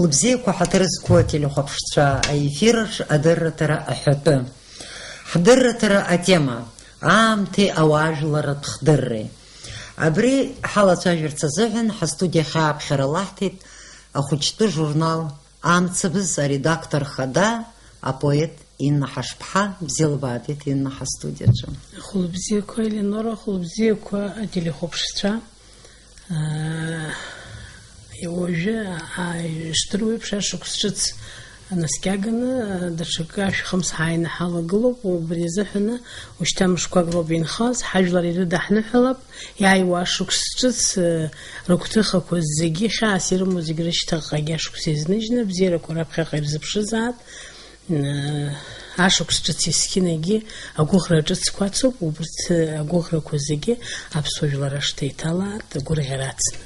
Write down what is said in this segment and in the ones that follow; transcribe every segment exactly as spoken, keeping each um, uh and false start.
Лыбзиақәа, ҳаҭыр зқәу ателехәаԥшцәа, аефир аҿы адырраҭара аҳәатәы. Ҳдырраҭара атема: аамҭеи ауаажәларратә хдырреи. Абри ҳалацәажәарц азыҳәан ҳастудиахь ааԥхьара лаҳҭеит ахәыҷтәы журнал Амцабз аредактор хада, апоет Инна Ҳашԥҳа. Бзиала баатит, Инна, ҳастудиаҿы. Хәылбзиақәа, Еленора, хәылбзиақәа, ателехәаԥшцәа. Аа, уажәы, аа, ишдыру еиԥш, ашықәс ҿыц наскьаганы, даҽакы ашәхымс ҳааины ҳалагылоуп. Убри азыҳәаны, ушьҭа мышқәак роуп инхаз, ҳажәлар ирыдаҳныҳәалап, иааиуа ашықәс ҿыц, рыгәҭыхақәа зегьы, хьаас ирымоу зегь рышьҭахьҟагьы ашықәс иазныжьны, абзиарақәа раԥхьаҟа ирзыԥшызаап. Ашықәс ҿыц есқьынагьы агәыӷра ҿыцқәа ацуп, убырҭ агәыӷрақәа зегьы аԥсуа жәлар ашҭа иҭалааит, агәырӷьара ацны.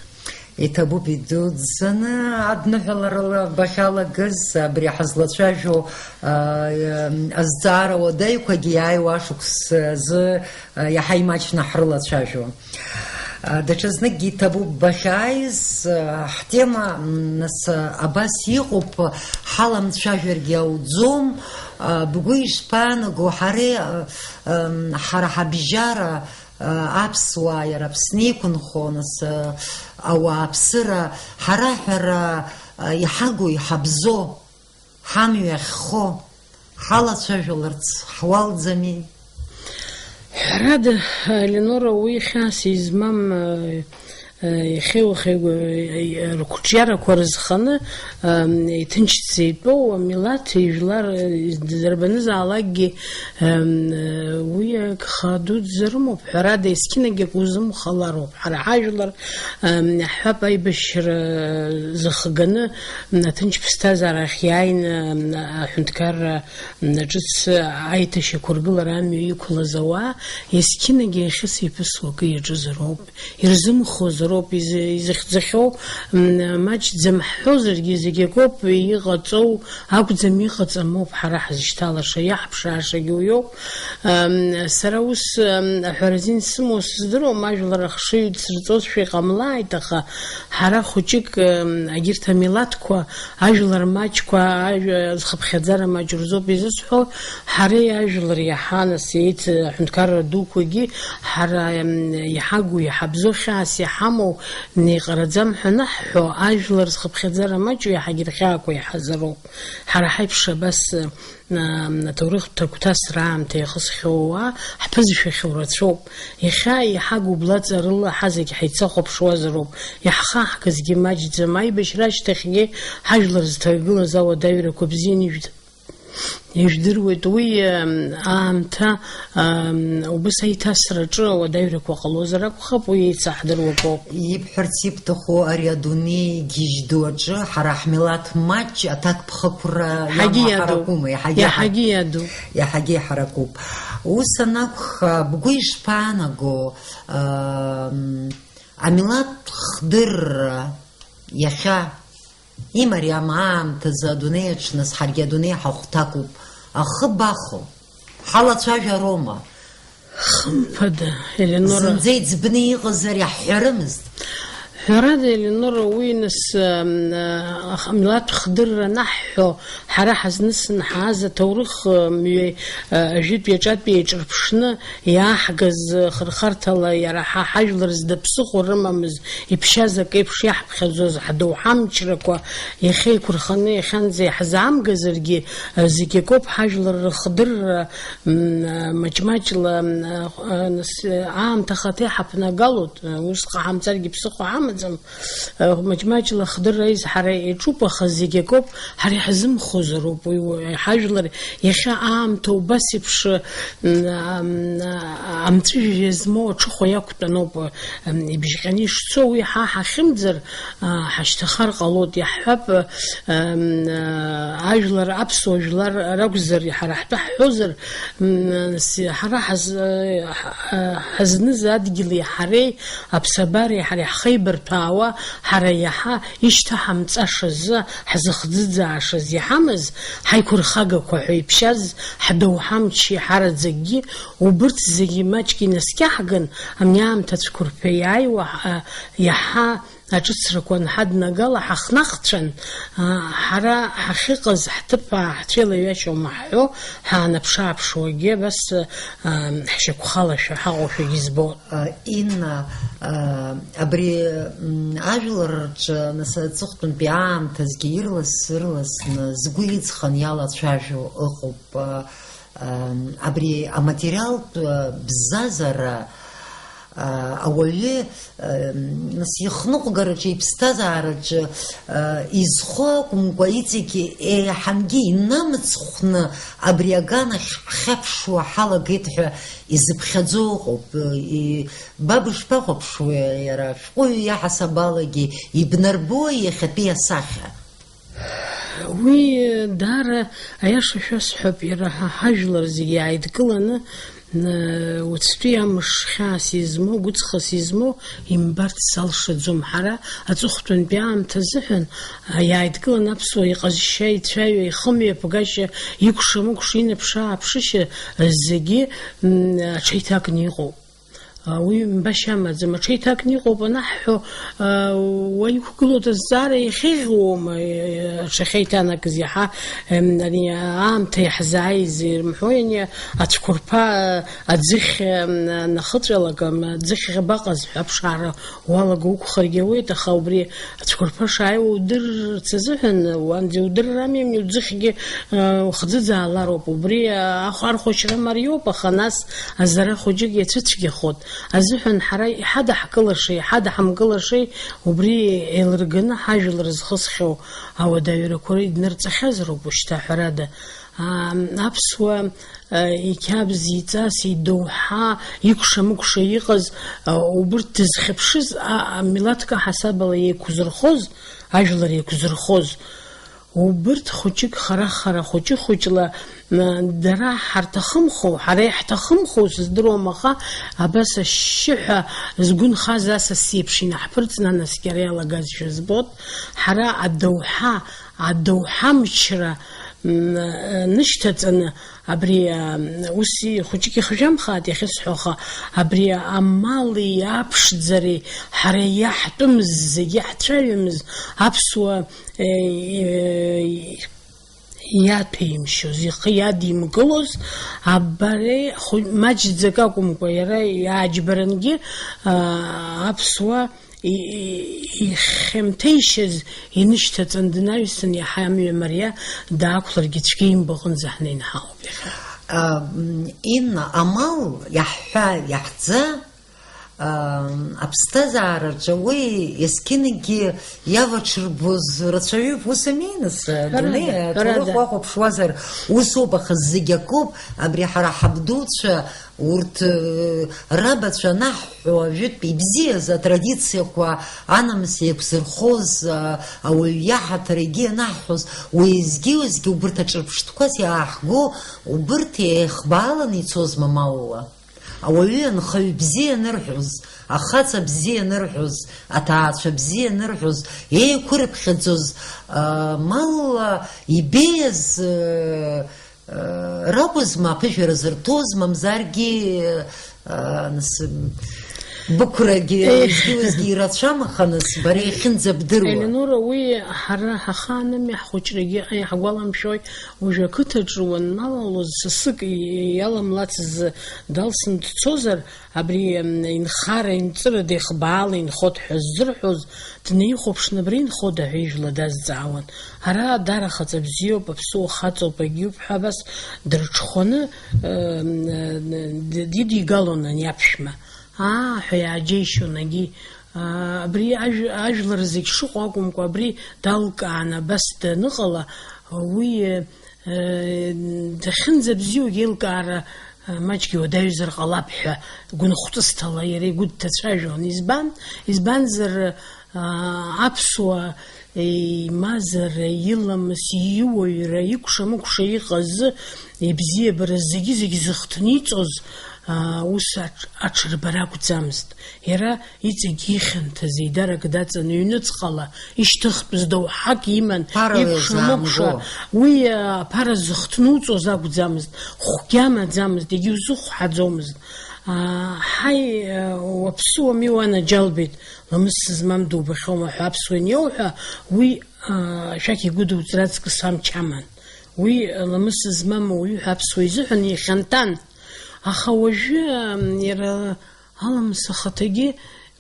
Иҭабуп идуӡӡаны адныҳәаларала бахьалагаз, абри ҳазлацәажәо, а, азҵаара уадаҩқәагьы иааиуа ашықәс азы, а, иаҳа имаҷны ҳрылацәажәо. Даҽазныкгьы иҭабуп бахьааиз, ҳтема, нас, абас иҟоуп, ҳаламцәажәаргьы ауӡом, бгәы ишԥаанаго, ҳара, ҳара ҳабжьара, аԥсуаа, иара Аԥсны иқәынхо, нас, ауааԥсыра, ҳара ҳәара иҳагу, иҳабзо. Ҳамҩа ахьхо, ҳалацәажәаларц ҳуалӡами? Ҳәарада, Ленора, уи хьаас измам, э, э, иахьеи уахеи, э, рықәҿиарақәа рызханы, э, иҭынчӡа итәоу амилаҭ, ижәлар, э, дырбанызаалакгьы, э, э, уи агха дуӡӡа рымоуп. Ҳәарада, есқьынагь акы узымхалароуп. Ҳара ҳажәлар, ам, ҳҳәап, аибашьра зыхганы, м, аҭынч ԥсҭазаара ахь иааины, м, аҳәынҭқарра, м, ҿыц аиҭашьақәыргылара амҩа иқәлаз ауаа, есқьынагьы иахьыс-иԥысуа акы иаҿызароуп, ирзымхозароуп, изы-, изыхьӡахьоу, м, маҷӡам ҳҳәозаргьы, зегь акоуп иҟаҵоу, акәӡам, иҟаҵамоуп ҳара ҳзышьҭалаша, иаҳԥшаашагьы уиоуп. Ам, сара ус, ам, аҳәара азин сымоу сыздыруам, ажәлар ахшыҩ дсырҵозшәа иҟамлааит, аха ҳара хәыҷык, ам, агьырҭ амилаҭқәа, ажәлар маҷқәа, ажә-, зхыԥхьаӡара маҷ рзоуп изысҳәо, ҳареи ажәлар иаҳа, нас, еиц-, аҳәынҭқарра дуқәагьы ҳара, ам, иҳагу, иҳабзоу, хьаас иҳамоу, неиҟараӡам ҳәа анаҳҳәо, ажәлар зхыԥхьаӡара маҷу иаҳагьы рхьаақәа иаҳазароуп. Ҳара ҳаиԥш абас, а, аҭоурыхтә агәҭасра аамҭа иахысхьоу ауаа ҳԥызшәахьоу рацәоуп. Иахьа иҳагу блаҵарыла ҳа зегь ҳаицахәаԥшуазароуп. Иаҳхаҳгазгьы маҷӡам, аибашьра ашьҭахьгьы ҳажәлар зҭагылаз ауадаҩрақәа бзианы ижәд-, ижәдыруеит. Уи, а, аамҭа, а, убыс аиҭасраҿы ауадаҩрақәа ҟалозар акәхап, уи еицаҳдыруа акоуп. Ибҳәарц ибҭаху, ари адунеи гьежь ду аҿы ҳара ҳмилаҭ маҷ аҭакԥхықәра иамоу ҳаракума? Иаҳагьы иаду. Иаҳагьы иаду. Иаҳагьы иҳаракуп. Ус анакәха, бгәы ишԥаанаго, ам, амилаҭ хдырра иахьа имариам аамҭазы адунеи аҿы, нас, ҳаргьы адунеи ҳахәҭакуп, ахы бахо, ҳалацәажәароума? Хымԥада, Еленора. Зынӡа иӡбны иҟазар иаҳҳәарымызт. Ҳәарада, Еленора, уи нас, ам, а, милаҭ хдырра анаҳҳәо, ҳара ҳазнысын ҳааз аҭоурых, а, мҩа, а, ажәытәи аҿатәи еиҿырԥшны иааҳгаз, а, хырхарҭала иара ҳа ҳажәлар зда ԥсыхәа рымамыз, иԥшьаз акы еиԥш иаҳԥхьаӡоз ҳдоуҳа амчрақәа иахьа еиқәырханы иахьанӡа иаҳзаамгазаргьы, а, зегь акоуп ҳажәлар рыхдырра, м, а, маҷ-маҷла, м, а, а, нас, а, аамҭа ахаҭа иҳаԥнагалоит, а, ус ҟаҳамҵаргьы ԥсыхәа ҳамаӡам, а, маҷ-маҷла ахдырра аизҳара иаҿуп, аха зегь акоуп, ҳара иаҳзымхозароуп уи, уи ҳажәлар иахьа аамҭа убас еиԥш, м, ам, а, амҵәыжәҩа змоу аҽыхәа иақәтәаноуп, м, ибжьҟьаны ишцо, уи ҳа ҳахьымӡар, а, ҳашьҭахар ҟалоит, иаҳҳәап, м, а, ажәлар, аԥсуа жәлар ракәзар, ҳара ҳтәы ҳҳәозар, м, с-, ҳара ҳаз-, а, ҳ-, а, ҳазныз адгьыли ҳареи, аԥсабареи ҳареи ҳхеибарҭәаауа, ҳара иаҳа ишьҭаҳамҵашазы, ҳзыхӡыӡаашаз иҳамаз, ҳаиқәырхагақәа ҳәа иԥшьаз, ҳдоуҳамчи ҳараӡакгьы, убырҭ зегьы маҷк инаскьаҳган, ани аамҭа цәқәырԥа иааиуа, а, иаҳа Аҿыцрақәа анҳаднагала ҳахнахцәан, а, ҳара ҳахьыҟаз ҳҭыԥ ааҳцәеилаҩашьом ҳҳәо, ҳаанаԥш-ааԥшуагьы абас, а, ҳшьақәхалашәа ҳаҟоушәагьы збон. А, Инна, а, абри, м, ажәлар рҿы, нас, аҵыхәтәантәи аамҭазгьы ирлас-ырласны згәы иҵхан иалацәажәо ыҟоуп. А, а, абри аматериалтә, а, бзазара, а, ауаҩы, а, нас, ихныҟәгараҿы, иԥсҭазаараҿы, а, изхо акәымкәа, иҵегь еиҳангьы инамыцхәны абри аганахь ҳхьаԥшуа ҳалагеит ҳәа изыԥхьаӡо ыҟоуп. И-, ба бышԥахәаԥшуеи иара, ашәҟәыҩҩы иаҳасабалагьы ибнарбои иахьатәи асахьа? Уи даара аиаша шәасҳәап, иара ҳа ҳажәлар зегьы иааидкыланы, н-, уаҵәтәи амш хьаас измоу, гәыҵхас измоу имбарц салшаӡом. Ҳара аҵыхәтәантәи аамҭа азыҳәан, а, иааидкыланы аԥсуа иҟазшьа, ицәаҩа, ихымҩаԥгашьа, икәша-мыкәша, инаԥш-ааԥшышьа зегьы, м, аҽеиҭакны иҟоуп. А, уи мбашьа амаӡам, аҽеиҭакны иҟоуп анаҳҳәо, а, уа иқәгылоу азҵаара иахьеиӷьуоума, э, аҽахьеиҭанакыз иаҳа, эм, ани, аамҭа иаҳзааиз ирымҳәои, ани ацәқәырԥа, а, аӡыхь, эм, анахыҵәалак, ам, аӡыхь ӷьабаҟаз ҳәа аԥшаара уалаго уқәхаргьы ауеит, аха убри ацәқәырԥа шааиуа удырырц азыҳәан, уанӡа иудыррами, ани уӡыхьгьы, э, ухӡыӡаалароуп. Убри, а, ахә-, архәашьра мариоуп, аха нас азара хәыҷык иацәыцәгьахоит азыҳәан ҳара иҳадаҳкылашеи, иҳадаҳамкылашеи убри еилырганы ҳажәлар зхысхьоу ауадаҩрақәа иднырҵахьазароуп уажәшьҭа, ҳәарада. Ам, аԥсуа, а, иқьабз, иҵас, идоуҳа, икәша-мыкәша иҟаз, а, убырҭ дызхьыԥшыз, а, а, милаҭк аҳасабала еиқәзырхоз, ажәлар еиқәзырхоз, убырҭ хәыҷык хара-хара, хәыҷы-хәыҷла, м, дара ҳарҭахымхоу, ҳара иаҳҭахымхоу сыздыруам, аха абас ашьшьыҳәа згәы нхаз асас еиԥш инаҳԥырҵны анаскьара иалагазшәа збот, ҳара адоуҳа, адоуҳамчра, м, нышьҭаҵаны, абри, а, ус хәыҷык ихжәамхааит иахьысҳәо, аха абри амали аԥшӡареи ҳара иаҳтәымыз, зегьы ҳцәаҩамыз аԥсуа, э, э, иаҭәеимшьоз, ихы иадимкылоз, абареи хәы-, маҷӡак акәымкәа, иара иааџьбарангьы, а, аԥсуа и-, и-, ихьымҭеишьаз инышьҭаҵан днаҩсан, иаҳа амҩа мариа даақәларгьы цәгьа имбаҟынӡа ҳнеины ҳаҟоуп иахьа. А, м, Инна, амал иаҳҳәа, иаҳӡа, а, аԥсҭазаараҿы уи есқьынагьы иаваҽырбоз рацәаҩуп, ус ами, нас, Ҳәарада, адунеи аҭоурых ҳәарада. Уахәаԥшуазар, усоуп, аха зегь акоуп, абри ҳара ҳабдуцәа Урҭ, э, рабацәа анаҳҳәо, ажәытә ибзиаз атрадициақәа анамыс еиқәзырхоз, а, ауаҩ иаҳаҭыр егьи анаҳҳәоз, уеизгьы-уеизгьы убырҭ аҿырԥштәқәас иааҳго, убырҭ еихбааланы ицозма малла? Ауаҩы анхаҩ бзиа анырҳәоз, ахаҵа бзиа анырҳәоз, аҭаацәа бзиа анырҳәоз, еиқәырыԥхьаӡоз, а, малла ибеиаз, э, Ракәызма аԥыжәара зырҭоз, мамзаргьы, а, нас, м, бықәрагьы, Еҳ. Уеизгьы-уеизгьы ирацәам, аха, нас, бара иахьынӡабдыруа. Еленора, уи ҳара ҳахаанами, ҳхәыҷрагьы, аи, ҳгәаламшәои, уажәы ақыҭаҿы уанналалоз, сасык и-, иаламлацыз далсны дцозар, Абри, м, инхара, инҵыра деихбаала инхот ҳәа ззырҳәоз, днаихәаԥшны, абра инхода ҳәа ижәла дазҵаауан. Ара дара хаҵа бзиоуп, аԥсуа хаҵоуп, агьиуп ҳәа абас дырҽхәаны, м, д-, дидигалон ани аԥшәма. Аа, ҳәа иааџьеишьон агьи. Аа, абри ажә-, ажәлар зегь шыҟоу акәымкәа, абри далкааны абас даныҟала, уи, Дахьынӡабзиоугьы еилкаара маҷгьы уадаҩзар ҟалап ҳәа гәынхәҵысҭала иара игәы дҭацәажәон. Избан? Избанзар, аԥсуа имазара, иламыс, иуаҩра, икәша-мыкәша иҟаз ибзиабара зегьы-зегь зыхҭниҵоз ус аҽ-, аҽырбара акәӡамызт. Иара Иҵегь ихьанҭаз еидарак даҵан, ҩныҵҟала ишьҭыхтәыз доуҳак иман, Ԥарала икәша-мыкәша, изаамго. Уи, а, аԥара зыхҭнуҵоз акәӡамызт, хәгьы амаӡамызт, егьиузыхәҳаӡомызт. Ҳаи, уаԥсыуами, уанаџьалбеит, ламыс змам дубахьоума ҳәа аԥсуа ианиауҳәа, уи, а, шәақь игәыдуҵар аҵкыс амч аман. Уи ламыс змам ауаҩы ҳәа аԥсуа изыҳәан ихьанҭан. Аха уажәы, ам, иара аламыс ахаҭагьы,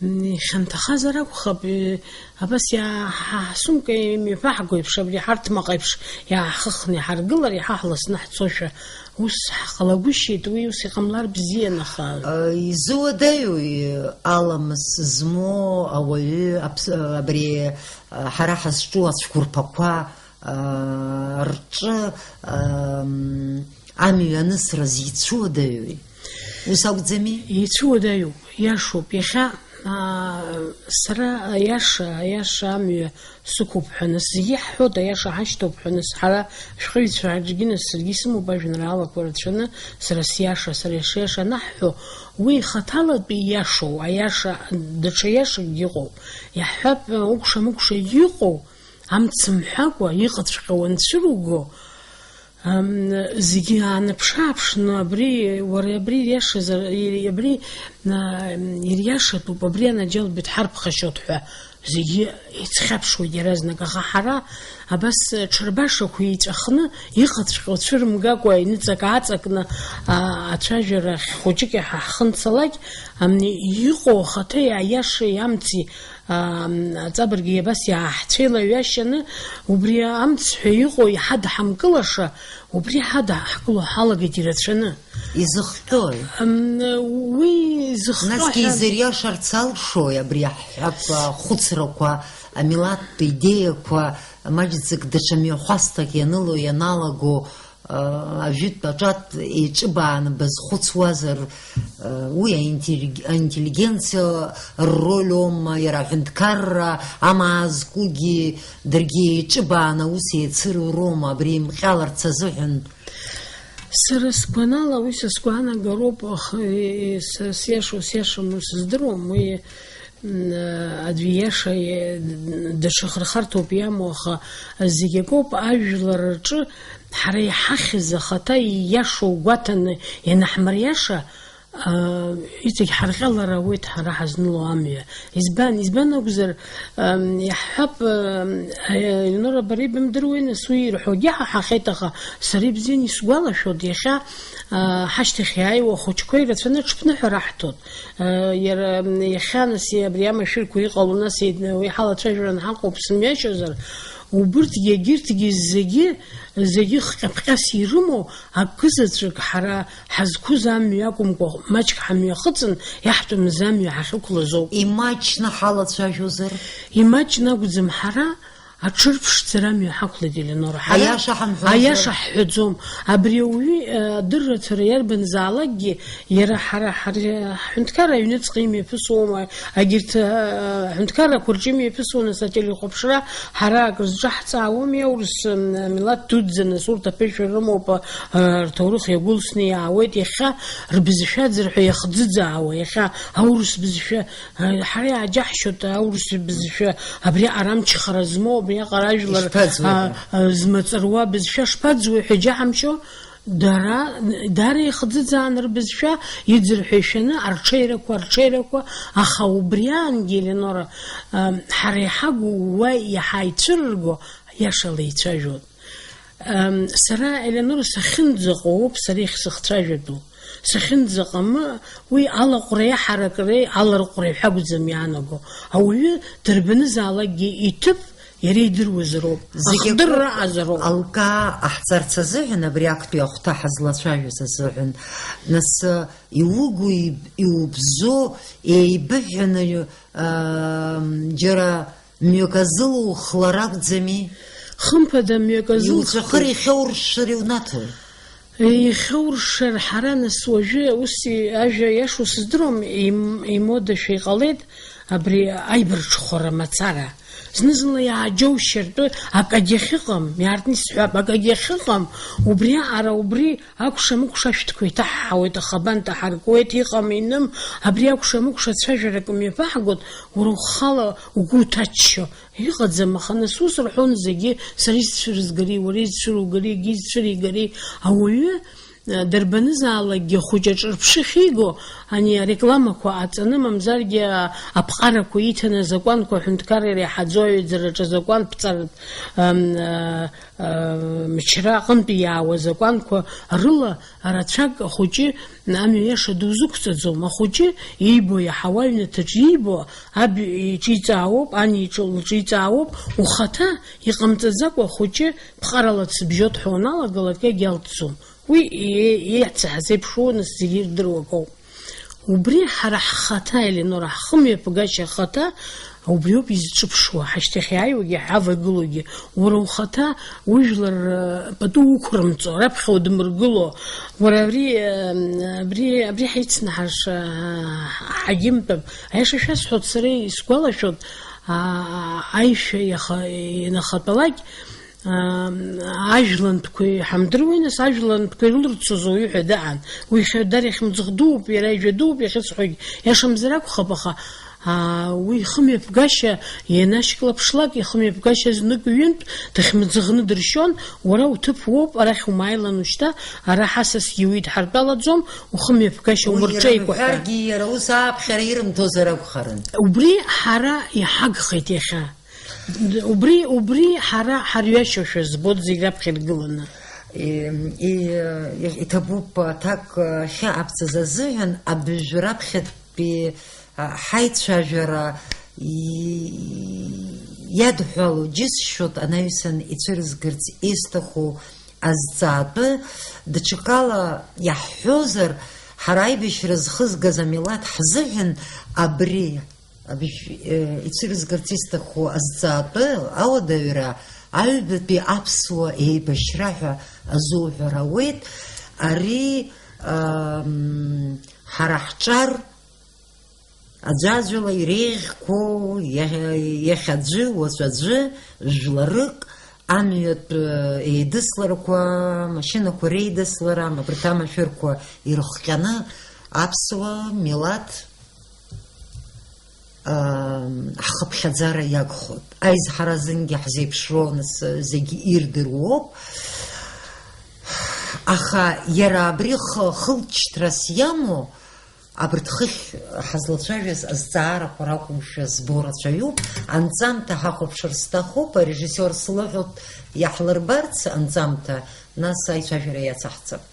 м, ихьанҭахазар акәхап, е, абас иаа-, ҳа-, ҳсумка имҩаԥаҳго еиԥш, абри ҳарҭмаҟ еиԥш иааҳхыхны иҳаргылар, иҳаҳласны ҳцошәа ус ҳҟалагәышьеит, уи ус иҟамлар бзиан, аха. Изуадаҩуи аламыс змоу ауаҩы аԥс-, абри, ҳара ҳазҿу ацәқәырԥақәа, рҿы, ам, амҩа анысраз ицәуадаҩуи? Ус акәӡами? Ицәуадаҩуп, иашоуп. Иахьа, аа, сара аиаша, аиаша амҩа сықәуп ҳәа нас, зегьы иаҳҳәоит, аиаша ҳашьҭоуп ҳәа нас, ҳара шәҟәыҩҩцәа аҿгьы нас, саргьы исымоуп ажәеинраалақәа рацәаны, сара сиаша, сара ишиаша анаҳҳәо, уи ихаҭалатәи иашоу, аиаша, даҽа иашакгьы ыҟоуп. Иаҳҳәап, укәша-мыкәша иҟоу, амц мҳәакәа, иҟаҵәҟьоу анцәыруго, ам, зегьы аанаԥш-ааԥшны, абри, уара абри ириашазар, ири-, абри, а, ириашатәуп, абри анаџьалбеит ҳарԥхашьоит ҳәа, зегьы еицхьаԥшуеит иаразнак, аха ҳара абас ҽырбашақәа еиҵәахны, иҟаҵәҟьоу цәырымгакәа, иныҵак-ааҵакны, а, ацәажәара хәыҷык иаҳа ҳхы нцалак, ам, иҟоу ахаҭеи аиашеи амци, аа, аҵабырги абас иааҳцәеилаҩашьаны, убри амцҳәа иҟоу иҳадҳамкылаша, убри ҳадаҳкыло ҳалагеит ирацәаны. Изыхҟьои? Ам, уи зыхҟьо насгьы ҳәа изыриашарц алшои абри аҳәап ахәыцрақәа, амилаҭтә идеиақәа маҷӡак даҽа мҩахәасҭак ианыло, ианалаго, Ажәытә аҿатә еиҿыбааны базхәыцуазар, уи аинтеллиг-, аинтеллигенциа рроль аума, иара аҳәынҭқарра амаа зкугьы даргьы еиҿыбааны аус еицыруроума, абри еимҟьаларц азыҳәан? Сара сгәанала, уи са сгәаанагароуп, аха, е, е, са сиашоу, сиашаму сыздыруам, уи М, аӡәы ииаша, е, даҽа хырхарҭоуп иамоу, аха зегь акоуп, ажәлар рҿы ҳара иҳахьыз ахаҭа ииашоу гәаҭаны ианаҳмыриаша, а, иҵегь ҳарҟьалар ауеит ҳара ҳазныло амҩа. Избан, избан акәзар, ам, иаҳҳәап, ам, а, Елеонора, бара ибымдыруеи, нас уи ирҳәогьы ҳаҳахьеит, аха сара ибзианы исгәалашәоит, иахьа, а, ҳашьҭахь иааиуа ахәыҷқәа ирацәаны аҽԥныҳәа раҳҭоит. Иара иахьа, нас, абри амашәырқәа иҟало, нас, уи ҳалацәажәаран ҳаҟоуп сымҩашьозар, убырҭгьы, егьырҭгьы зегьы, зегьы хҟьаԥҟьас ирымоу акызаҵәык ҳара ҳазқәыз амҩа акәымкәа, маҷк ҳамҩахыҵын, иаҳтәымыз амҩа ҳахьықәлаз ауп. Имаҷны ҳалацәажәозар? Имаҷны акәӡам, ҳара Аҽырԥшӡара амҩа ҳақәлеит, Елеонора. Ҳара аиаша ҳамҳәозар? Аиаша ҳҳәаӡом. Абри ауаҩы, э, адырраҭара иарбанзаалакгьы, иара ҳара, ҳара ҳҳәынҭқарра аҩныҵҟа имҩаԥысуама, агьырҭ, э, аҳәынҭқаррақәа рҿы имҩаԥысуа, нас, ателехәаԥшра ҳара акрызҿаҳҵаауами, аурыс, м, милаҭ дуӡӡа, нас, урҭ аԥышәа рымоуп, э, рҭоурых иагәылсны иаауеит, иахьа рбызшәа аӡырҳәа иахӡыӡаауа, иахьа аурыс бызшәа Ҳара иааџьаҳшьоит аурыс бызшәа, абриаҟара амчхара змоу, абриаҟара ажәлар, ишԥаӡуеи а, ҳәа? А, змаҵыруа бызшәа шԥаӡуеи ҳәа иџьаҳамшьо, дара, дара ихӡыӡаан рбызшәа, иӡырҳәа ишәаны, арҽеирақәа, арҽеирақәа, аха убри аангьы, Елеонора, а, ҳара иҳагу уа иаҳа ицәырырго, иашала ицәажәоит. Ам, сара, Елеонора, сахьынӡаҟоу ауп сара иахьсыхцәажәатәу. Сахьынӡаҟамы, уи алаҟәреи аҳаракраи аларҟәреи ҳәа акәӡам иаанаго. Ауаҩы дырбанызаалакгьы иҭыԥ иара идыруазароуп. Зегь ахдырра акоуп, аҟазароуп. Алкаа ҟаҳҵарц азыҳәан, абри актәи ахәҭа ҳазлацәажәоз азыҳәан, нас, иугу, иб-, иубзо, еибыҳәаны, ам, џьара Мҩак азы лухлар акәӡами? Хымԥада, мҩак азы иуҵәахыр лхтәуп. Ихьоуршшыр иунаҭои? Ихьоуршшар, ҳара нас уажәы ус и-, ажәа иашоу сыздыруам, им-, имодашәа иҟалеит абри аибарҽхәара мацара. Зны-зынла иааџьоушьартәы акагьы ахьыҟам, иаартны исҳәап, акагьы ахьыҟам, убриаҟара убри Акәша-мыкәша ашәҭқәа еиҭаҳҳауеит, аха абанҭ аҳаркуеит, иҟам-иным, абри акәша-мыкәша ацәажәарак мҩаԥаҳгоит, уара ухала угәы уҭаччо. Иҟаӡам, аха нас ус рҳәон зегьы, сара исцәырызгари, уара изцәыругари, егьи изцәыригари, ауаҩы, Дарбанызаалакгьы хәыҷы аҿырԥшы ахьиго, ани арекламақәа аҵаны, мамзаргьы аԥҟарақәа иҭаны, азакәанқәа аҳәынҭқарра иреиҳаӡоу аҩаӡараҿы азакәанԥҵаратә, ам, а, а, мчра аҟынтәи иаауа азакәанқәа рыла рацәак ахәыҷы амҩа иаша дузықәҵаӡом. Ахәыҷы иибо иаҳауа, аҩнаҭаҿ иибо аб иҿиҵаауоуп, ани иҿы лҿиҵаауоуп, ухаҭа иҟамҵаӡакәа ахәыҷы ԥҟарала дсыбжьот ҳәа уаналагалак, иагьалҵӡом. Уи е-, еицаҳаз еиԥшроу, нас, зегьы ирдыруа акоуп. Убри ҳара ҳхаҭа, Еленора, ҳхымҩаԥгашьа ахаҭа убриоуп изҿыԥшуа, ҳашьҭахь иааиуагьы, ҳавагылоугьы. Уара ухаҭа ужәлар, э, пату уқәрымҵо, раԥхьа удмыргыло. Уара абри, э, абри, абри ҳаицны ҳаш-, ҳагьымтәап. Аиаша шәасҳәоит, сара исгәалашәоит, а, аишәа иаха-, ианахатәалак, аа, ажәлантәқәа иҳамдыруеи, нас, ажәлантәқәа ирылырцозу уаҩы ҳәа дыҟан. Уи хьа-, дар ихьымӡӷ дууп, иара ижәа дууп иахьысҳәогь, иашамзар акәхап, аха, аа, уи ихымҩаԥгашьа ианашьклаԥшлак, ихымҩаԥгашьа знык-ҩынтә дахьмыӡӷны дыршьон, уара уҭыԥ уоуп, арахь умааилан ушьҭа, ара ҳасасгьы уидҳартәалаӡом, ухымҩаԥгашьа Уи умырҿеикәа ҳәа. Ирымҳәаргьы, иара ус ааԥхьара ирымҭозар акәхарын. Убри ҳара иҳагхеит иахьа. Убри, убри ҳара ҳарҩашьошәа збоит зегь раԥхьа иргыланы. И, и, и, иҭабуп аҭак, а, ахьаҟабҵаз азыҳәан абыжә раԥхьатәи, а, ҳаицәажәара и-, иадҳәало џьысшьоит анаҩсан ицәырызгарц исҭаху азҵаатәы, даҽакала иаҳҳәозар, ҳара аибашьра зхызгаз амилаҭ ҳзыҳәан абри Абжь, э, ицәырызгарц исҭаху азҵаатәы ауадаҩра аҩбатәи аԥсуа еибашьра ҳәа азуҳәар ауеит. Ари, ам, ҳара ҳҿар аӡәаӡәала иреиӷьқәоу иа-, иахьаӡәы, уаҵәаӡәы жәларык амҩатә, э, еидысларақәа, амашьынақәа реидыслара, абарҭ амашәырқәа ирыхҟьаны аԥсуа милаҭ ам, ҳхыԥхьаӡара иагхоит. Аизҳара азынгьы ҳзеиԥшроу, нас, зегьы ирдыруоуп. Аха иара абри хы-, хылҵшьҭрас иамоу, абарҭ хыхь ҳазлацәажәаз азҵаарақәа ракәымшәа збо рацәаҩуп. Анҵамҭа ҳахәаԥшыр сҭахуп, арежиссиор слыҳәоит иаҳлырбарц анҵамҭа, нас аицәажәара иацаҳҵап.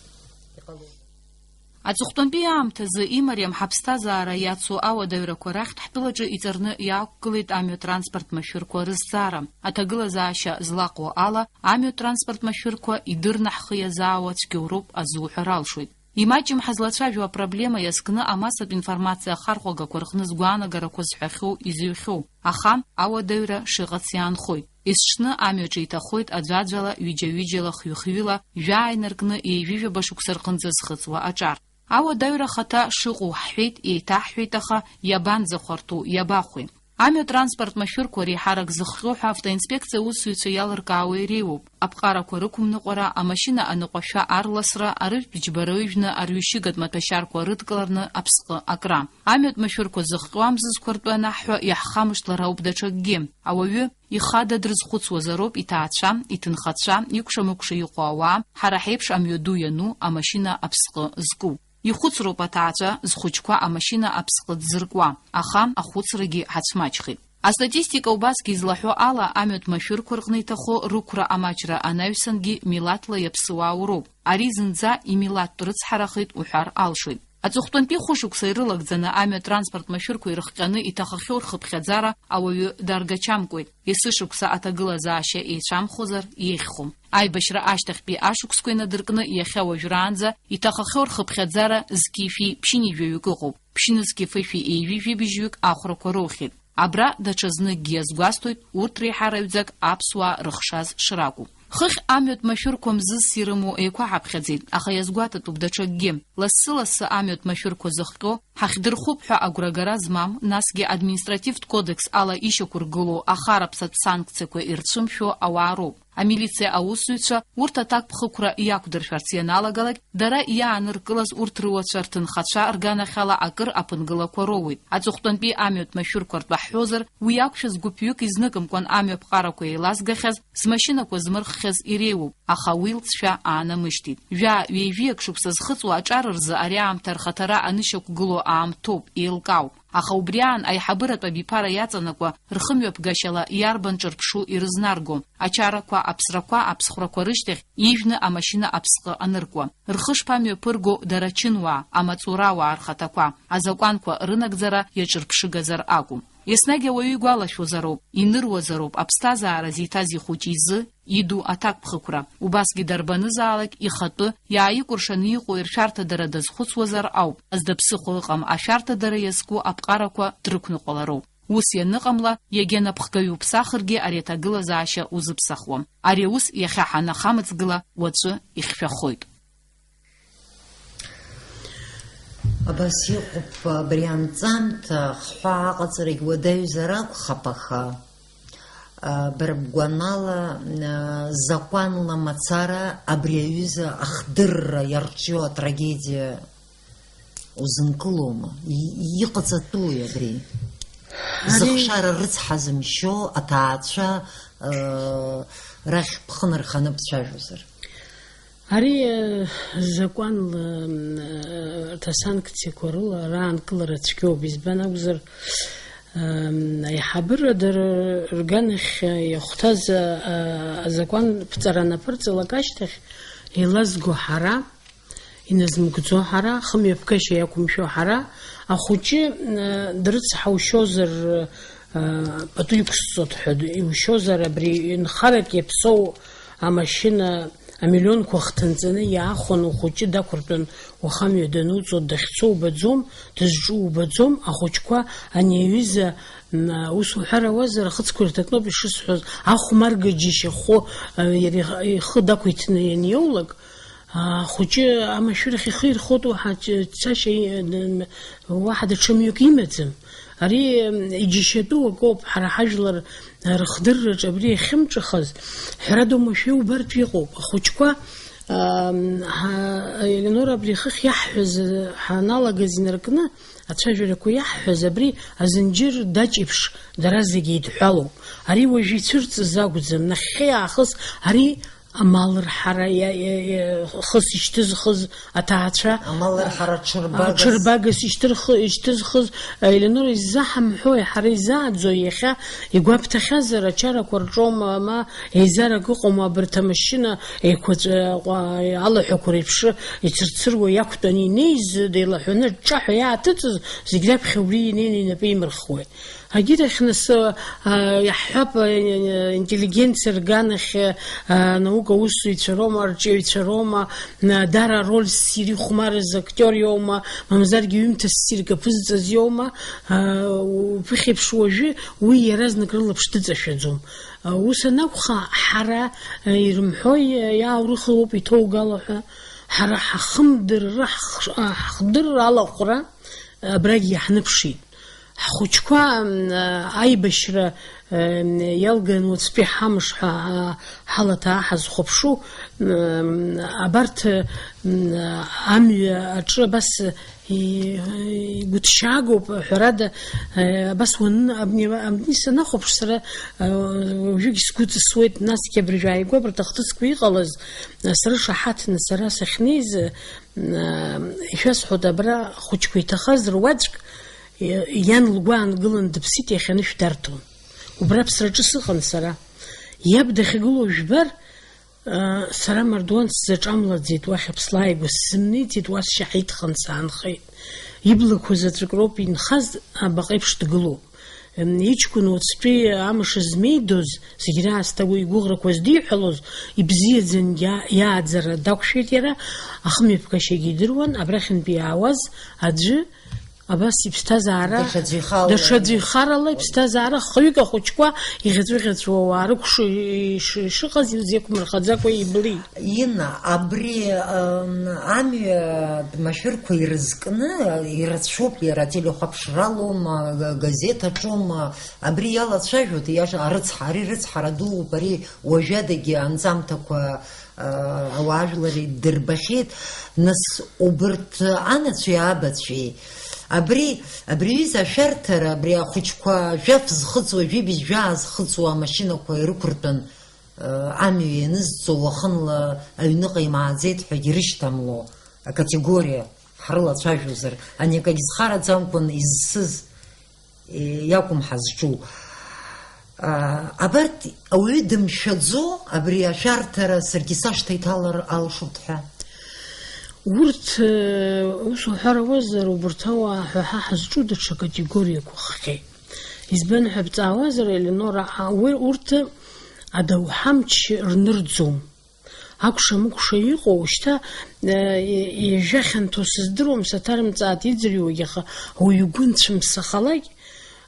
Аҵыхәтәантәи аамҭазы имариам ҳаԥсҭазаара иацу ауадаҩрақәа рахьтә ҳтәылаҿы иҵарны иаақәгылеит амҩатранспорт машәырқәа рызҵаара. Аҭагылазаашьа злаҟоу ала, амҩатранспорт машәырқәа идырны ҳхы иазаауа цәгьоуроуп азуҳәар алшоит. Имаҷым ҳазлацәажәо апроблема иазкны амассатә информациа ахархәагақәа рҟны згәаанагарақәа зҳәахьоу изыҩхьоу, аха ауадаҩра шыҟац иаанхоит. Есҽны амҩаҿы иҭахоит аӡәаӡәала, ҩыџьа-ҩыџьала, хҩы-хҩыла, жәаа инаркны еижәижәаба шықәса рҟынӡа зхыҵуа аҿар. Ауадаҩра ахаҭа шыҟоу ҳҳәеит, еиҭаҳҳәеит, аха иабанӡахәарҭоу, иабахәеи? Амҩатранспорт машәырқәа реиҳарак зыхҟьо ҳәа автоинспекциа аусзуҩцәа иалыркаауа иреиуоуп. Аԥҟарақәа рықәымныҟәара, амашьына аныҟәашәа арласра, арыжәтә џьбара ыжәны арҩышьыгатә маҭәашьарқәа рыдкыларны аԥсҟы акра. Амҩатә машәырқәа зыхҟьо амзызқәа ртәы анаҳҳәа, иаҳхамышҭлар ауп даҽакгьы. Ауаҩы ихада дрызхәыцуазароуп иҭаацәа, иҭынхацәа, икәша-мыкәша иҟоу ауаа, ҳара ҳеиԥш амҩаду иану, амашьына аԥсҟы зку. Ихәыцроуп аҭаацәа зхәыҷқәа амашьына аԥсҟы дзыркуа, аха ахәыцрагьы ҳацәмаҷхеит. Астатистика убасгьы излаҳәо ала, амҩатә машәырқәа рҟны иҭахо рықәра амаҷра анаҩсангьы милаҭла иаԥсуа ауроуп. Ари зынӡа имилаҭтә рыцҳарахеит уҳәар алшоит. Аҵыхәтәантәи хәышықәса ирылагӡаны амҩа транспорт машәырқәа ирыхҟьаны иҭахахьоу рхыԥхьаӡара ауаҩы даргачамкуеит. Есышықәса аҭагылазаашьа еицәамхозар еиӷьхом. Аибашьра ашьҭахьтәи ашықәсқәа инадыркны иахьа уажәраанӡа иҭахахьоу рхыԥхьаӡара зқьи-шәи ԥшьынҩажәаҩык ыҟоуп. Ԥшьнызқьи фышәи еижәи жәибжьҩык ахәрақәа роухьеит. Абра даҽазныкгьы иазгәасҭоит урҭ реиҳараҩӡак аԥсуаа рыхшаз шракәу. Хыхь амҩатә машәырқәа мзызс ирымоу еиқәаҳаԥхьаӡеит, аха иазгәаҭатәуп даҽакгьы. Лассы-лассы амҩатә машәырқәа зыхҟьо, ҳахьдырхәып ҳәа агәрагара змам, насгьы административтә кодекс ала ишьақәыргылоу ахараԥсатә санкциақәа ирцәымшәо ауаа роуп. Амилициа аусзуҩцәа урҭ аҭакԥхықәра иақәдыршәарц ианалагалак, дара иааныркылаз урҭ рыуацәа рҭынхацәа рганахьала акыр аԥынгылақәа роуеит. Аҵыхәтәантәи амҩатә машәырқәа ртәы ҳҳәозар, уи ақәшәаз гәыԥҩык изныкымкәан амҩаԥҟарақәа еилазгахьаз, змашьынақәа змырххьаз иреиуоуп, аха уи лҵшәа аанамышьҭит. Жәаа-ҩажәиак шықәса зхыҵуа аҿар рзы ари аамҭа рхаҭара анышьақәгылоу аамҭоуп, еилкаауп. Аха убри аан аиҳабыратә абиԥара иаҵанакуа, рхымҩаԥгашьала иарбан ҿырԥшу ирызнарго? Ачарақәа, аԥсрақәа, аԥсхәрақәа рышьҭахь ижәны амашьына аԥсҟы аныркуа. Рхы шԥамҩаԥырго дара ачынуаа, амаҵурауаа рхаҭақәа? Азакәанқәа рынагӡара иаҿырԥшыгазар акәым. Еснагь ауаҩы игәалашәозароуп, иныруазароуп аԥсҭазаара зиҭаз ихәыҷы изы иду аҭакԥхықәра. Убасгьы дарбанызаалак ихатәы, иааикәыршаны иҟоу иршәарҭадара дазхәыцуазар ауп, зда ԥсыхәа ыҟам ашәарҭадара иазку аԥҟарақәа дрықәныҟәалароуп. Ус ианыҟамла, иагьа напхгаҩ уԥсахыргьы ари аҭагылазаашьа узыԥсахуам. Ари аус иахьа ҳанахамыҵгыла, уаҵәы ихьшәахоит. Абас иҟоуп абри анҵамҭа, ахҳәаа аҟаҵарагь уадаҩзар акәхап, аха, а, бара бгәанала, а, закәанла мацара абри аҩыза ахдырра иарҿио атрагедиа узынкылома? И-, иҟаҵатәуи абри? Ари зыхшара рыцҳа зымшьо аҭаацәа, а, рахь бхы нарханы бцәажәозар? Ари, э, закәанла, м, э, арҭ асанкциақәа рыла раанкылара цәгьоуп, избан акәзар, м, аиҳабыра дара рганахь, э, иахәҭаз, э, азакәан ԥҵара анаԥырҵалак ашьҭахь, еилазго ҳара, иназмыгәӡо ҳара, хымҩаԥгашьа иақәымшәо ҳара, ахәыҷы, э, дрыцҳаушьозар, э, пату иқәсҵоит ҳәа иушьозар, абри нхарак иаԥсоу амашьына амиллионқәа хҭынҵаны иаахәаны ухәыҷы дақәыртәан, уаха амҩа дануҵо, дахьцо убаӡом, дызҿу убаӡом, ахәыҷқәа ани аҩыза, м, ус уҳәар ауазар, ахыцқәа ирҭатәоуп ишысҳәоз, ахәмарга џьышьахәы, а, иара ихы дақәиҭны ианиоулак, ахәыҷы амашәырахь ихы ирхоит, уаҳа ц-, цашьа и-, н-, н-, уаҳа даҽа мҩак имаӡам. Ари, м, иџьашьатәу акоуп, ҳара ҳажәлар рыхдырраҿы абри иахьымҿахаз, ҳәарада, уамашәа иубартә иҟоуп. Ахәыҷқәа, ам, ҳа-, Елеонора абри хыхь иаҳҳәаз, ҳаналагаз инаркны, ацәажәарақәа иаҳҳәаз, абри азынџьыр даҷ еиԥш дара зегьы еидҳәалоуп. Ари уажәы ицәырҵыз акәӡам, нахьхьи аахыс ари амал рҳара иа-, иа-, иа-, хыс ишьҭызхыз аҭаацәа. Амал рҳара ҽырбагас. Ҽырбагас ишьҭырхы-, ишьҭызхыз, Елеонора, иззаҳамҳәои, ҳара изааӡои иахьа? Игәабҭахьазар, ачарақәа рҿоума, ма еизарак ыҟоума, абарҭ амашьына еиқәаҵәа ҟа-, алаҳәақәа реиԥш ицырцыруа иақәтәаны инеиз, деилаҳәаны аҿҿаҳәа иааҭыҵыз, зегь раԥхьа убри инеины инапы имырхуеит. Агьырахь нас, а, иаҳҳәап, а, интеллигенциа рганахь, а, анаука усзуҩцәа роума, арҿиаҩцәа роума, а, дара ароль ссир ихәмарыз актиор иоума, мамзаргьы ҩымҭа ссирк аԥызҵаз иоума, а, уԥыхьеиԥш уажәы уи иаразнак рылаԥш дыҵашәаӡом. А, ус анакәха, ҳара, а, ирымҳәои, а, иааурыхлоуп иҭоугала ҳәа, ҳара ҳахымдырра, ҳх-, а, ҳхдырра алахәра, а, абрагь иаҳныԥшит. Ҳхәыҷқәа, м, аибашьра, м, иалган уаҵәтәи ҳамш ҳәа, а, ҳалаҭаа ҳазхәаԥшу, м, абарҭ, м, амҩа аҿы абас и-, игәыҭшьаагоуп, ҳәарада, э, абас уан-, абни, абни санахәаԥш сара, э, уажәыгь сгәы ҵысуеит, насгьы абыржәы ааигәа абарҭ ахҭысқәа иҟалаз, э, срышаҳаҭны сара сахьнеиз, э, ишәасҳәоит, абра хәыҷқәа иҭахаз руаӡәк, Иан лгәы аангылан дыԥсит, иахьа анышә дарҭон. Убра аԥсраҿы сыҟан сара. Иаб дахьгылоу жәбар, сара амардуан сзаҿамлаӡеит, уахь аԥслааигәа сзымнеиӡеит, уа сшьаҳиҭхан саанхеит. Иблақәа заҵәык роуп инхаз, абаҟеиԥш дгылоуп. Иҷкәын уаҵәтәи амш змеидоз, зегь раасҭа уи игәыӷрақәа здиҳәалоз, ибзиаӡан иа-, иааӡара дақәшәеит иара, ахымҩаԥгашьагьы идыруан, абрахьынтәи иаауаз аӡәы Абас иԥсҭазаара даҽаӡәы ихала, даҽаӡәы ихарала иԥсҭазаара хҩык ахәыҷқәа иӷьаҵәыӷьаҵәуа ауаа рыкәша иш-, ишыҟаз ирзеиқәмырхаӡакәа иблит. Инна, абри, ам, амҩа машәырқәа ирызкны, ирацәоуп иара, телехәаԥшралоума, га-, газеҭ аҿоума, абри иалацәажәоит, иаша арыцҳа-, ари рыцҳара дууп, ари уажәадагьы анҵамҭақәа, а, ауаажәлар иддырбахьеит. Нас убырҭ анацәеи абацәеи, абри, абри аҩыза ашәарҭара, абри ахәыҷқәа жәаф зхыҵуа, жәибжь жәаа зхыҵуа амашьынақәа ирықәыртәан, амҩа ианызҵо уахынла аҩныҟа имааӡеит ҳәагьы ирышьҭамло акатегориа ҳрылацәажәозар, ани акагь зхараӡамкәан изсыз, е, иакәым ҳазҿу. А, абарҭ ауаҩы дымшәаӡо, абри ашәарҭара саргьы сашҭа иҭалар алшоит ҳәа. Урҭ, э, ус уҳәар ауазар, убарҭ ауаа ҳәа ҳа ҳазҿу даҽа категориақәа хҟьеит. Избан ҳәа бҵаауазар, Еленора, а, уи, урҭ адауҳамч рнырӡом. Акәша-мыкәша иҟоу, шьҭа, э, ижәа хьанҭоу сыздыруам, саҭарымҵааит иӡырҩуагь, аха ауаҩы игәы нцәымсахалак,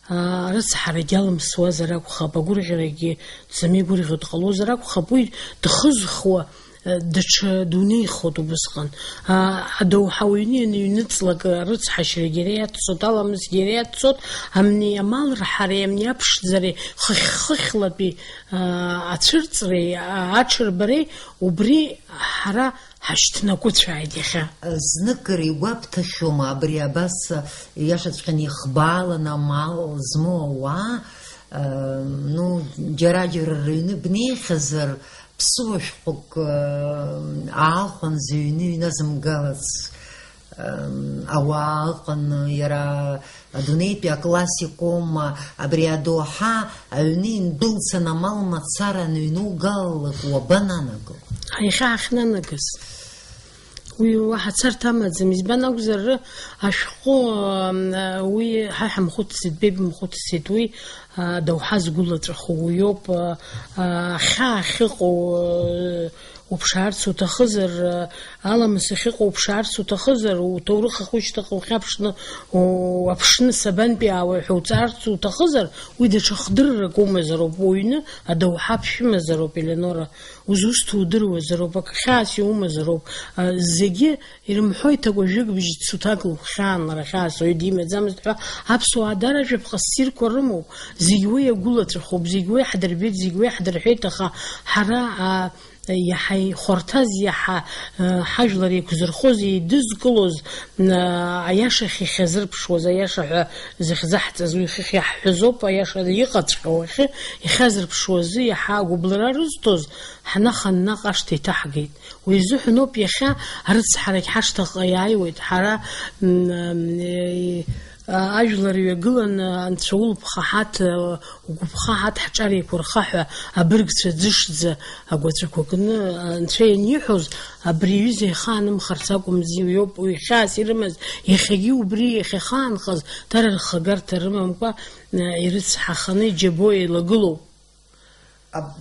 аа, рыцҳарагь алымсуазар акәхап, агәырӷьарагьы дзамеигәырӷьо дҟалозар акәхап, уи дхызхуа, э, даҽа дунеихоит убысҟан. Аа, адоуҳа уҩны ианыҩныҵлак, рыцҳашьарагьы иара иаццот, аламысгьы иара иаццот, амни амал рҳареи, амни аԥшӡареи, хыхь-хыхьлатәи, аа, ацәырҵреи, аа, аҽырбареи, убри ҳара ҳашьҭнагәыцәааит иахьа. Зныкыр игәабҭахьоума абри абас, иашаҵәҟьаны ихбааланы амал змоу ауаа, э, ну, џьара-џьара рыҩны бнеихьазар, ԥсыуа шәҟәык, э, аахәан зыҩны иҩназымгалац, э, ауаа ыҟан, иара Адунеитәи аклассикома, абри адоуҳа аҩны индәылцан амал мацара аныҩнугалалак уабананаго? Иахьа ҳахьнанагаз. Уи уаҳа царҭа амаӡам, избан акәзар, ашәҟәы, ам, уи ҳа ҳамхәыцӡеит, беибымхәыцӡеит, уи, а, адоуҳа згәылаҵәаху уиоуп, а, а, ахьаа ахьыҟоу, а, уԥшаарц уҭахызар, аламыс ахьыҟоу уԥшаарц уҭахызар, уҭоурых ахәышьҭаҟа ухьаԥшны, уаԥшны сабантәи аауеи ҳәа уҵаарц уҭахызар, уи даҽа хдыррак умазароуп, уҩны адоуҳа ԥшәымазароуп, Елеонора, узусҭоу удыруазароуп, ак хьаас иумазароуп, а, зегьы ирымҳәоит, агәажәык бжьыц уҭак лыгәхьаан лара хьаас уаҩы димаӡамызт ҳәа аԥсуаа дара жәаԥҟа ссирқәа рымоуп, зегь уи иагәылаҵәахуп, зегь уи ҳдырбеит, зегь уи ҳдырҳәеит, аха ҳара, а, Иаҳа ихәарҭаз, иаҳа, э, ҳажәлар еиқәзырхоз, еидызкылоз, э, аиашахь иахьазырԥшуаз, аиаша ҳәа зыхьӡаҳҵаз уи хыхь иаҳҳәозоуп, аиаша иҟаҵәҟьоу ахьы иахьазырԥшуазы иаҳа агәыбылра рызҭоз, ҳнахан наҟ ашҭа иҭаҳгеит. Уи азыҳәаноуп иахьа арыцҳарагь ҳашҭаҟа иааиуеит, ҳара, м, э, Ажәлар ҩагыланы, анцәа улԥха ҳаҭ, угәыԥха ҳаҭ, ҳҿар еиқәырха ҳәа абыргцәа ӡышӡа агәаҵәақәа кны анцәа ианиҳәоз, абри аҩыза ихаанымхарц акәымзи, уиоуп уи хьаас ирымаз, иахьагьы убри иахьахаанхаз, дара рхагарҭа рымамкәа, ирыцҳаханы иџьабо еилагылоуп.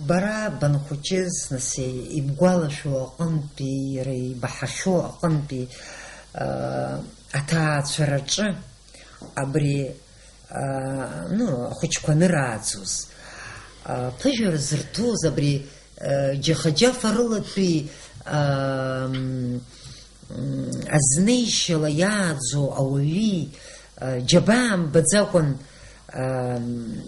Бара банхәыҷыз, нас, ибгәалашәо аҟынтәи, иара ибаҳахьоу аҟынтәи, а, аҭаацәараҿы абри, а, ну, ахәыҷқәа анырааӡоз, а, ԥыжәара зырҭоз абри, а, џьаха-џьафа рылатәи, а, м, м, азнеишьала иааӡо ауаҩи, а, џьабаа мбаӡакәан, а, м,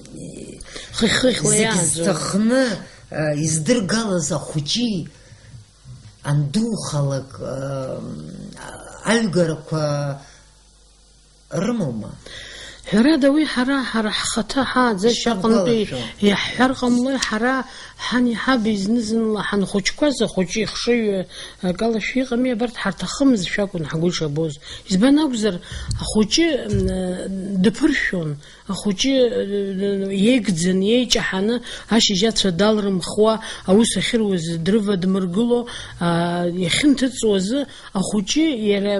Хыхь-хыхьла зегь иааӡо. Зҭахны, а, издыргалаз ахәыҷи андухалак, а, м, аҩгарақәа рымоума? Ҳәарада, уи ҳара, ҳара ҳхаҭа ҳааӡашьа аҟынтәи ишԥабгәалашәо? Иаҳҳәар ҟамлои, ҳара ҳани ҳаби зны-зынла ҳанхәыҷқәаз, ахәыҷы ихшыҩ акалашәа иҟами, абарҭ ҳарҭахымызшәа акәын ҳгәы ишабоз. Избан акәзар, ахәыҷы, м, дыԥыршәон, ахәыҷы, м, иеигӡан, иеиҷаҳаны, ашьыжь ацәа далрымхуа, аус ахьыруаз дрывадмыргыло, а, иахьынҭыҵуазы, ахәыҷы иара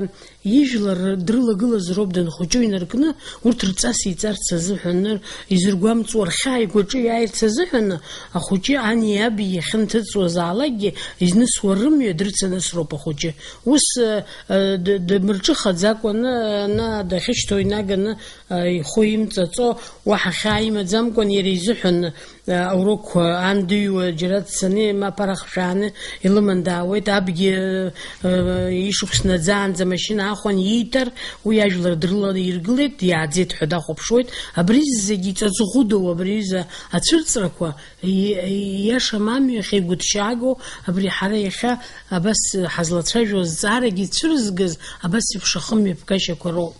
Ижәлар дрылагылаз роуп данхәыҷу инаркны, урҭ рҵас иҵарц азыҳәан, изыргәамҵуа рхьаа игәаҿы иааирц азыҳәан, ахәыҷы ани аби иахьынҭыҵуазаалакгьы, изнысуа рымҩа дрыцанысроуп ахәыҷы. Ус, э, э, д-, дымырҿыхаӡакәаны, ана дахьышьҭоу инаганы, э, ихәы имҵаҵо, уаҳа хьаа имаӡамкәан иара изыҳәан, аурокқәа андыҩуа џьара дцаны, мап арахә шәааны илыман даауеит, абгьы, э, ишықәс наӡаанӡа амашьына аахәан иитар, уи ажәлар дрыланы иргылеит, иааӡеит ҳәа дахәаԥшуеит. Абри зегьы иҵаҵӷәыдоу абри аҩыза ацәырҵрақәа, и-, ииашам амҩахь игәыҭшьаагоу, абри ҳара иахьа абас ҳазлацәажәо азҵаарагьы цәырызгаз абас еиԥш ахымҩаԥгашьақәа роуп.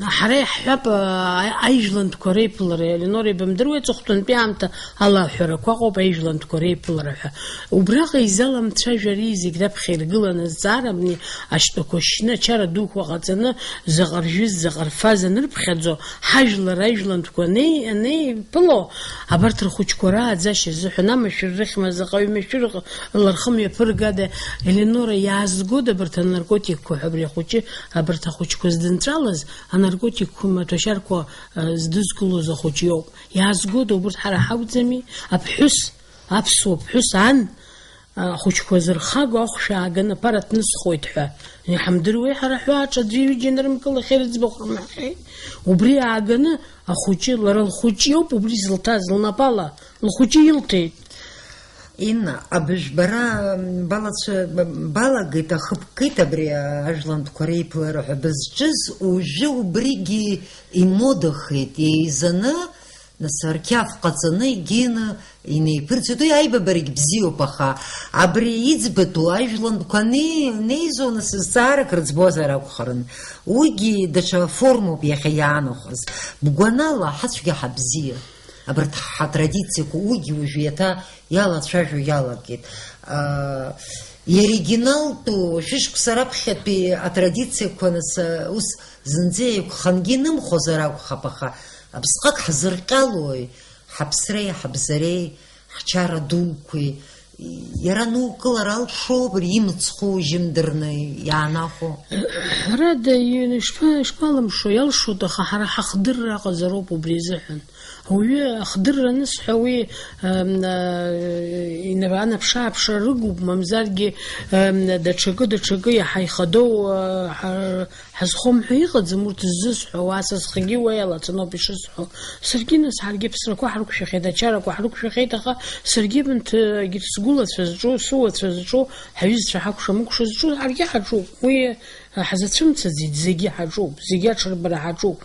Ҳара иаҳҳәап, а, аижәлантәқәа реиԥылара, Елеонора, ибымдыруеи, аҵыхәтәантәи аамҭа ала аҳәарақәа ыҟоуп аижәлантәқәа реиԥылара ҳәа. Убраҟа изаламцәажәари зегь раԥхьа иргыланы зҵаарабни ашьтәақәа шьны ачара дуқәа ҟаҵаны, заҟа ржәыз, заҟа рфаз анырԥхьаӡо, ҳажәлар аижәлантәқәа анеи-, анеиԥыло, абарҭ рхәыҷқәа рааӡашьа азыҳәан амашәыр рыхьма заҟаҩ машәыр ҟ-, лархы мҩаԥыргада, Елеонора, иаазгода абарҭ анаркотикқәа ҳәа абри ахәыҷы, абарҭ ахәыҷқәа здынҵәалаз, анаркотикқәа маҭәашьарқәа, э, здызкылоз ахәыҷы иоуп. Иаазгода, убырҭ ҳара ҳакәӡами? Аԥҳәыс, аԥсуа ԥҳәыс ан, э, ахәыҷқәа зырхаго ахәшә ааганы аԥара ҭнысхуеит ҳәа. Иҳамдыруеи ҳара ҳәа аҿа аӡәы ҩыџьа нарымкылахьеи рыӡбахә рымҳәахьеи? Убри ааганы ахәыҷы, лара лхәыҷы иоуп убри зылҭаз, лнапала лхәыҷы илҭеит. Инна, абыжә бара, м, балацәа-, б-, балагеит, ахыбкит абри ажәлантәқәа реиԥылара ҳәа бызҿыз, уажәы убригьы имодахеит, еизаны, нас, арқьаф ҟаҵаны, егьины инеиԥырҵит. Уи аибабарагь бзиоуп, аха абри иӡбатәу ажәлантәқәа ани-, анеизо, нас, зҵаарак рыӡбозар акәхарын. Уигьы даҽа формоуп иахьа иаанахәаз. Бгәанала, ҳацәгьа ҳабзиа. Абарҭ ҳтрадициақәа уигьы уажә иаҭа иалацәажәо иалагеит. Аа, иоригиналтәу шәышықәса раԥхьатәи атрадициақәа, нас, ус зынӡа еиқәхангьы инымхозар акәхап, аха абысҟак ҳзырҟьалои, ҳаԥсреи ҳабзареи, ҳчара дуқәеи, иара нукылар алшоуп, имцхәу жьымдырны иаанахәо. Ҳәарада, ишԥа-, ишԥалымшо, иалшоит, аха ҳара ҳахдырра аҟазароуп убри азыҳәан. Ауаҩы ахдырра анысҳәа, уи, ам, а, ина-, анаԥшааԥшра рыгуп, мамзаргьы, ам, даҽакы, даҽакы иаҳа ихадоу, а, ҳа-, ҳазхом ҳәа иҟаӡам, урҭ ззысҳәо, уа са схагьы уа иалацәаноуп ишысҳәо. Саргьы, нас, ҳаргьы аԥсрақәа ҳрықәшәахьеит, ачарақәа ҳрықәшәахьеит, аха саргьы абанҭ, егьырҭ сгәылацәа зҿу, сыуацәа зҿу, ҳаҩызцәа ҳакәшам, укәша зҿу, ҳаргьы ҳаҿуп. Уи ҳазацәымцаӡеит, зегьы ҳаҿуп, зегьы аҽырбара ҳаҿуп.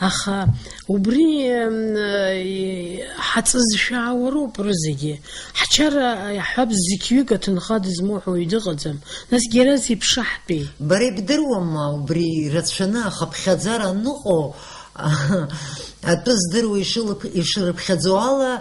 Аха убри, м, ҳаҵызшәаауа роуп рызегьы. Ҳчара, иаҳҳәап, зқьҩык аҭынха дызмоу ҳәа уаҩ дыҟаӡам. Насгьы иара зеиԥшаҳтәи? Бара ибдыруама, убри рацәаны ахыԥхьаӡара аныҟоу, атәы здыруа ишылыԥ-, ишырыԥхьаӡо ала,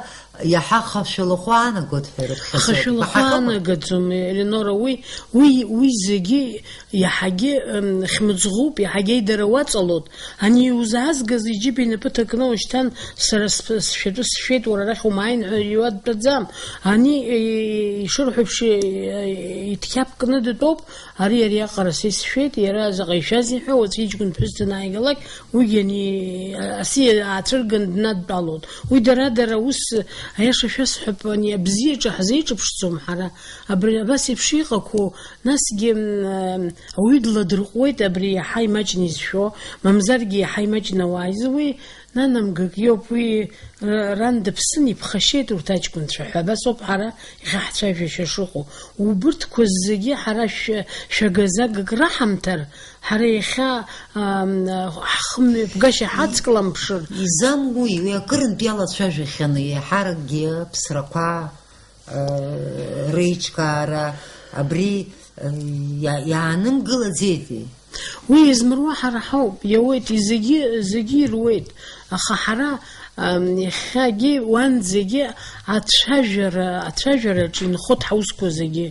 иаҳа хашәалахәы аанагоит ҳәа ирыԥхьаӡоит. Хашәалахәы баҳахьоума? Аанагаӡом, Елеонора, уи, уи, уи зегьы иаҳагьы, м, хьмыӡӷуп, иаҳагьы аидара уаҵалоит. Ани иузаазгаз иџьыба инапы ҭакны уашьҭан, сара сп-, сшәатәы сшәеит, уара арахь умааин ҳәа иуа дтәаӡам. Ани, э, ишырҳәо еиԥш, э, иҭхьаԥкны дтәоуп, ари ариаҟара са исшәеит, иара заҟа ишәазеи ҳәа, уаҵәы иҷкәын ԥҳәыс данааигалак, уигьы ани, асы аацәырган днадтәалоит. Уи дара-дара ус, аиаша шәасҳәап, ани абзиаҿы ҳзеиҿыԥшӡом ҳара. Абри абас еиԥш иҟақәоу, насгьы, м, ауаҩы дладырҟәуеит абри иаҳа имаҷны изшәо, мамзаргьы иаҳа имаҷны ауаа изы, уи нанамгак иоуп, уи р-, ран дыԥсын, иԥхашьеит урҭ аҷкәынцәа ҳәа, абас ауп ҳара иахьа ҳцәажәашьа шыҟоу. Убырҭқәа зегьы ҳара шә-, шәагазагак раҳамҭар, ҳара иахьа, ам, ҳхымҩаԥгашьа ҳацкламԥшыр. Изам уи, уи акырынтә иалацәажәахьаны, еиҳаракгьы аԥсрақәа, э, реиҿкаара абри, э, иа-, иаанымгылаӡеитеи? Уи измыруа ҳара ҳауп, иауеит, зегьы, зегьы ируеит, аха ҳара, ам, иахьагьы уанӡагьы ацәажәара, ацәажәараҿы инхоит ҳаусқәа зегьы.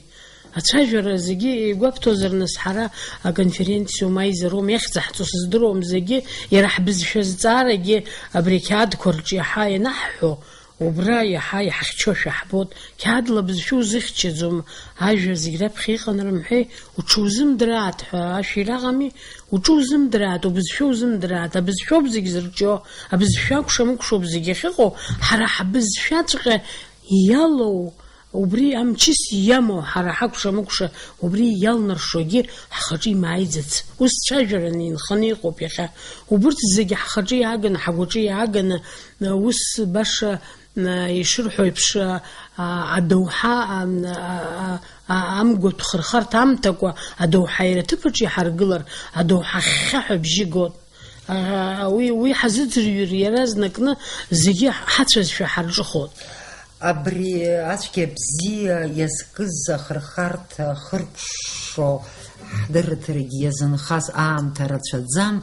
Ацәажәара зегьы игәабҭозар, нас, ҳара аконференциоума, аизароума, иахьӡаҳҵо сыздыруам, зегьы иара ҳбызшәа зҵаарагьы абри ақьаадқәа рҿы иаҳа ианаҳҳәо, Убра иаҳа иҳахьчошәа ҳбоит, қьаадла абызшәа узыхьчаӡом, ажәа зегь раԥхьа иҟан рымҳәеи, уҽузымдыраат ҳәа ашәира ыҟами, уҽузымдыраат, убызшәа узымдыраат, абызшәоуп зегь зырҿио, абызшәа акәша-мыкәшоуп зегь ахьыҟоу, ҳара ҳбызшәаҵәҟьа иалоу, убри амчыс иамоу, ҳара ҳакәша-мыкәша убри иалнаршогьы ҳхаҿы имааиӡац. Ус цәажәараны инханы иҟоуп иахьа. Убырҭ зегьы ҳхаҿы иааганы, ҳагәаҿы иааганы, ус баша, ишырҳәо еиԥш, а, адоуҳа, а, а, а, амгәатә хырхарҭа амҭакәа, адоуҳа иара аҭыԥаҿ иҳаргылар, адоуҳа хьхьаҳәа абжьы гот. Аха уи, уи ҳазыӡырҩыр иаразнакны зегьы ҳацәазшәа ҳарҿыхоит. Абри ацәгьа бзиа иазкыз ахырхарҭа хыркәшо ҳдырраҭарагьы иазынхаз аамҭа рацәаӡам.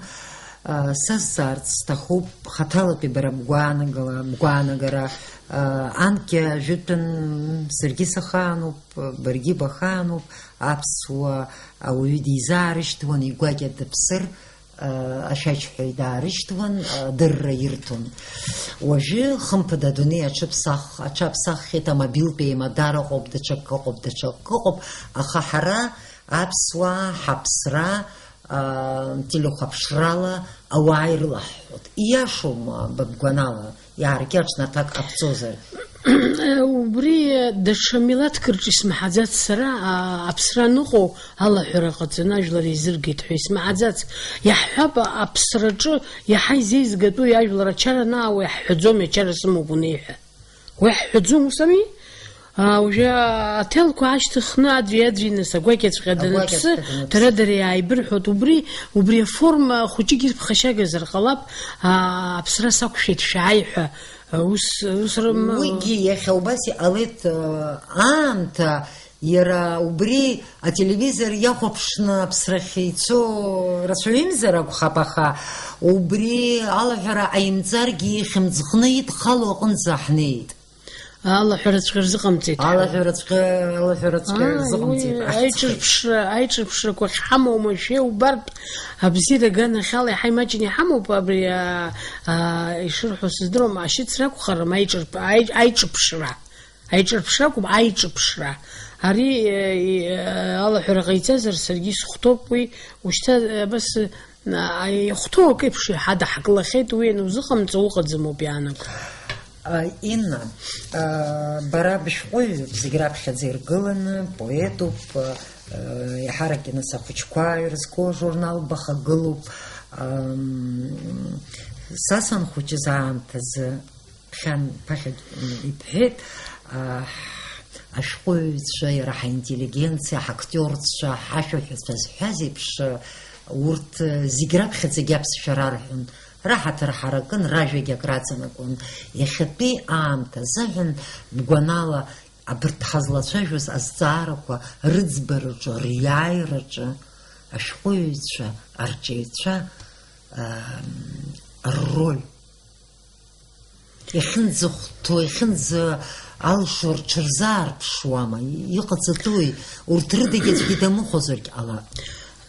Сазҵаарц сҭахуп, хаҭалатәи бара бгәаанагала, бгәаанагара, анкьа жәытәын, саргьы сахаануп, баргьы бахаануп, аԥсуа ауаҩы дизаарышьҭуан, игәакьа дыԥсыр, ашәаџьҳәаҩ даарышьҭуан, адырра ирҭон. Уажәы, хымԥада, адунеи аҽаԥсах-, аҽаԥсаххьеит, амобилтә еимадара ыҟоуп, даҽакы ыҟоуп, даҽакы ыҟоуп, аха ҳара, аԥсуаа, ҳаԥсра, а, телехәаԥшрала ауаа ирылаҳҳәоит. Ииашоума, ба бгәанала, иааркьаҿны аҭак ҟабҵозар? Убри даҽа милаҭк рҿы исмаҳаӡац сара, а, аԥсра аныҟоу алаҳәара ҟаҵаны ажәлар еизыргеит ҳәа исмаҳаӡац. Иаҳҳәап, аԥсраҿы иаҳа изеизгатәу ажәлар ачара анаауа иаҳҳәаӡом, ачара сымоуп унеи ҳәа. Уи ҳҳәаӡом, ус ами? А, уажәы аҭелқәа аашьҭыхны аӡәи-аӡәи нас агәакьаҵәҟьа даныԥсы, агәакьаҵәҟьа даныԥсы, дара-дара иааибырҳәоит. Убри, убри аформа хәыҷык ирԥхашьагазар ҟалап, а, аԥсра сақәшәеит шәааи ҳәа. Ус, ус рым-, уигьы иахьа убас иҟалеит, э, аамҭа, иара убри ателевизор иахәаԥшны аԥсрахь ицо рацәаҩымзар акәхап, аха убри алаҳәара ҟаимҵаргьы, ихьымӡӷны идхало аҟынӡа ҳнеит. Алаҳәараҵәҟьа рзыҟамҵеит ҳәа. Алаҳәараҵәҟьа, алаҳәараҵәҟьа, ааи, рзыҟамҵеит, уи аҳ-, аиҿырԥшра, аиҿырԥшрақәа ахьҳамоу уамашәа иубартә, абзиара аганахьала иаҳа имаҷны иҳамоуп абри, а, а, ишырҳәо сыздыруам, ашьыцра акәхарым, аиҿырп-, аи-, аиҿыԥшра. Аиҿырԥшра акәым, аиҿыԥшра. Ари, э, э, алаҳәара ҟаиҵазар, саргьы исыхәҭоуп уи. Ушьҭа, э, абас, э, а, ихәҭоу акы еиԥш иҳадаҳкылахьеит, уи анузыҟамҵо уҟаӡамоуп иаанаго. А, Инна, а, бара бышәҟәыҩҩуп, зегь раԥхьаӡа иргыланы, поетуп, а, еиҳарак инас ахәыҷқәа ирызку ажурнал бахагылоуп. Ам, са санхәыҷыз аамҭазы, ԥхьан, ԥахьагь, м, ибҳәеит, а, ҳ-, ашәҟәыҩҩцәа, иара ҳаинтеллигенциа, ҳактиорцәа, ҳашәаҳәацәа зҳәаз еиԥш, урҭ, э, зегь раԥхьаӡагьы аԥсшәа рарҳәон, раҳаҭыр ҳаракын, ражәагьы акраҵанакуан. Иахьатәи аамҭа азыҳәан, бгәанала, абарҭ ҳазлацәажәоз азҵаарақәа рыӡбараҿы, риааираҿы ашәҟәыҩҩцәа, арҿиаҩцәа, ам, рроль иахьынӡахәҭоу, иахьынӡалшо рҽырзаарԥшуама? Иҟаҵатәуи? Урҭ рыдагьы аӡәгьы дамыхәозаргь ҟалап.